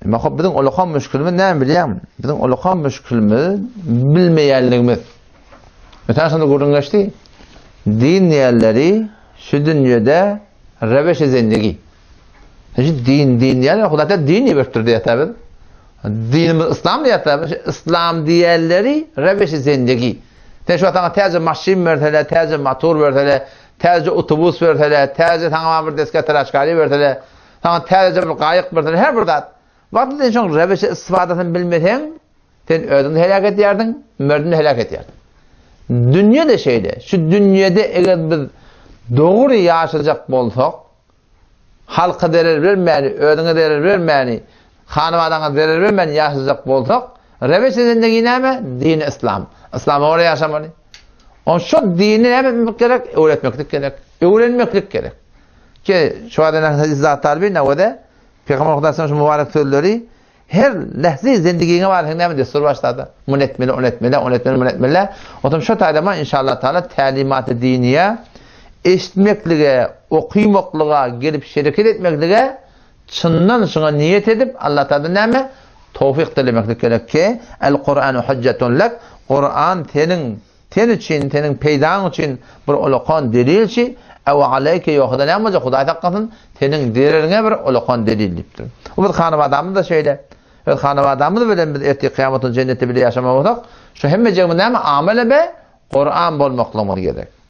Emma hop biziň ulakan müşkilimiz näme bilýäňmi? Biziň ulakan müşkilimiz bilmeýänligimiz. Öten şonda gürrüň geçdi. Din diýenleri şu dünýede reweşi zendigi. Şu din din diýenler Hudaý din diýip ötdürdi ýata biz. Dinimiz islam diýýär biz. Islam diýenleri reweşi zendigi. Sen şu wagtda täze maşyn berseler, täze motor berseler, täze otobus berseler, täze saňa bir deska taraşkary berseler, Saňa täzeje bir gaýyk berseler, her bir zat. Wagtly sen şoň reweşi istifadasyny bilmeseň, sen özüňi heläk edýärdiň, merdini heläk edýärdiň. Dünýe de şeýle. Şu dünýede eger biz dogry ýaşajak bolsak, halka zerer bermäni, özüňe zerer bermäni, hanabadaňa zerer bermäni ýaşajak bolsak, reweşi zendegi näme? Dini yslam. Yslama görä ýaşamaly. On şu dini näme etmek gerek? Öwretmeklik gerek. Öwrenmeklik gerek. Ki şu adamlar hadis zatlar bir newede Peygamber Hudaýyň şu mübarek sözleri her lehze zindigiňe bar sen näme destur başlady. Mun etmeli, on etmeli, on etmeli, mun etmeli. Otam şu taýlama inşallah taala tälimaty diniýe eşitmeklige, okymaklyga, gelip şereket etmeklige çyndan şuňa niýet edip Allah taala näme towfik dilemeklik gerek ki El Kur'anu hujjatun lek Kur'an seniň Sen üçin, seniň peýdaň üçin bir ulakan delilçi, ew aleýke ýogsa-da näme boljak, Hudaý saklasyn, seniň zereriňe bir ulakan delil diýipdir. Bu biz hanabadamyz-da şeýle. Öz hanabadamyz bilen biz ertir kyýamatda jennetde bile ýaşamaly bolsak, şu hemmejigimiz näme, amele be Kuran bolmaklygymyz gerek.